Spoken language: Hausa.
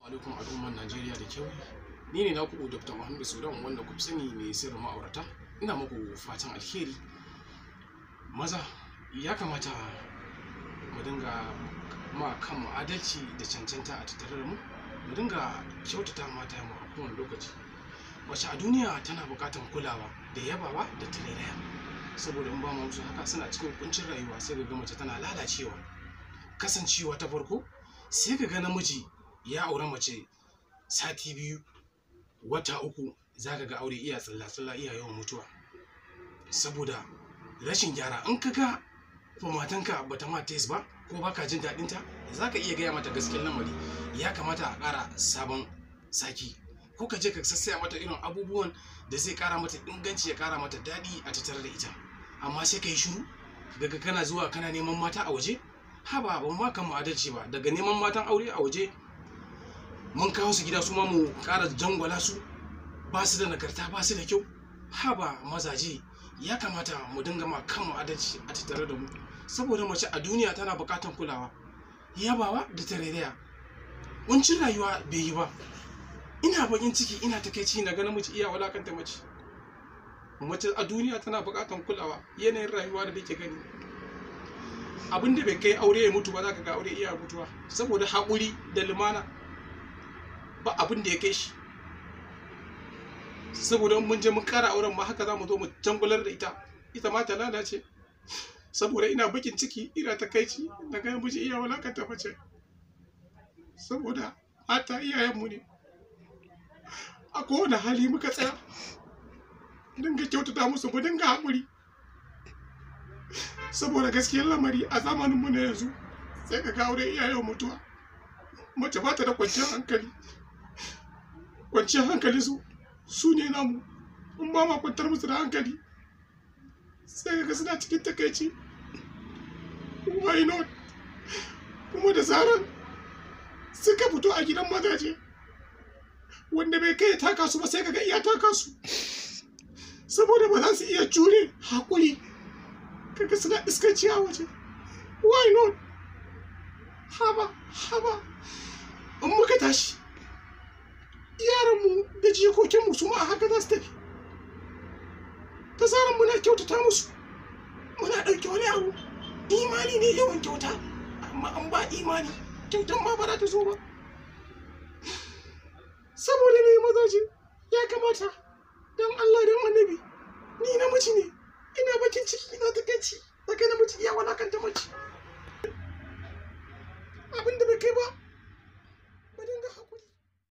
Alaikum al'ummar Najeriya da kewaye. Ni ne naku Dr. Muhammad Sudan, wanda ku sani mai sirrin ma'aurata. Ina muku fatan alheri. Maza, ya kamata mu dinga ma kanmu adalci da cancanta a tattare da mu, mu dinga kyautata mata mu a kowane lokaci. Mace a duniya tana buƙatar kulawa da yabawa da tarairaya. Saboda in ba mu musu haka, suna cikin kuncin rayuwa, sai ga mace tana lalacewa. Kasancewa ta farko, sai ka ga namiji ya aure mace sati 2, wata 3, za ka ga aure iya tsalla-tsalla, iya yawan mutuwa saboda rashin gyara. In ka ga ko matanka bata ma taste ba ko baka jin daɗin ta, za ka iya gaya mata gaskiyar lamari, ya kamata a ƙara sabon saki, ko ka je ka sassaya mata irin abubuwan da zai ƙara mata inganci, ya ƙara mata daɗi a tattare da ita. Amma sai ka yi shiru, daga kana zuwa kana neman mata a waje. Haba, ba ma kan mu adalci ba. Daga neman matan aure a waje, mun kawo su gida, su ma mu ƙara jangwala su, ba su da nagarta, ba su da kyau. Haba mazaje, ya kamata mu dinga ma kanmu adalci a tattare da mu, saboda mace a duniya tana buƙatar kulawa, yabawa da tarairaya. Kuncin rayuwa bai yi ba. Ina bakin ciki, ina takaici na ga namiji iya walakanta mace. Mace a duniya tana buƙatar kulawa. Yanayin rayuwa da nake gani, abin da bai kai aure ya mutu ba, za ka ga aure iya mutuwa saboda haƙuri da lumana. Ba abin da ya kai shi, saboda mun je mun ƙara auren ma, haka za mu zo mu jangular da ita, ita ma ta lalace. Saboda ina bakin ciki, ina takaici na ga miji iya walakanta mace, saboda mata iyayenmu ne. A kowane hali muka tsaya, dinga kyautata musu, mu dinga haƙuri, saboda gaskiyar lamari a zamaninmu na yanzu, sai ka ga aure iyayen mutuwa. Mace ba ta da kwanciyar hankali. Kwanciyar hankali su ne namu. In ba ma kwantar musu da hankali, sai ka ga suna cikin takaici. Why not? Kuma da zaran suka fito a gidan mazaje, wanda bai kai ya taka su ba, sai ka ga iya taka su, saboda ba za su iya jure haƙuri. Kaga suna iskanci a waje. Why not? Haba, haba, in muka tashi, yaranmu da jikokinmu su ma a haka za su tafi. Ta zaran muna kyautata musu, muna ɗauki wani abu, imani ne yawan kyauta. Amma an ba imani, kyautan ma ba za ta zo ba. Saboda me, mazaje? Ya kamata, don Allah, don Annabi. Ni namiji ne, ina bakin ciki, ina takaici daga namiji iya walakanta mace. Abin da bai kai ba.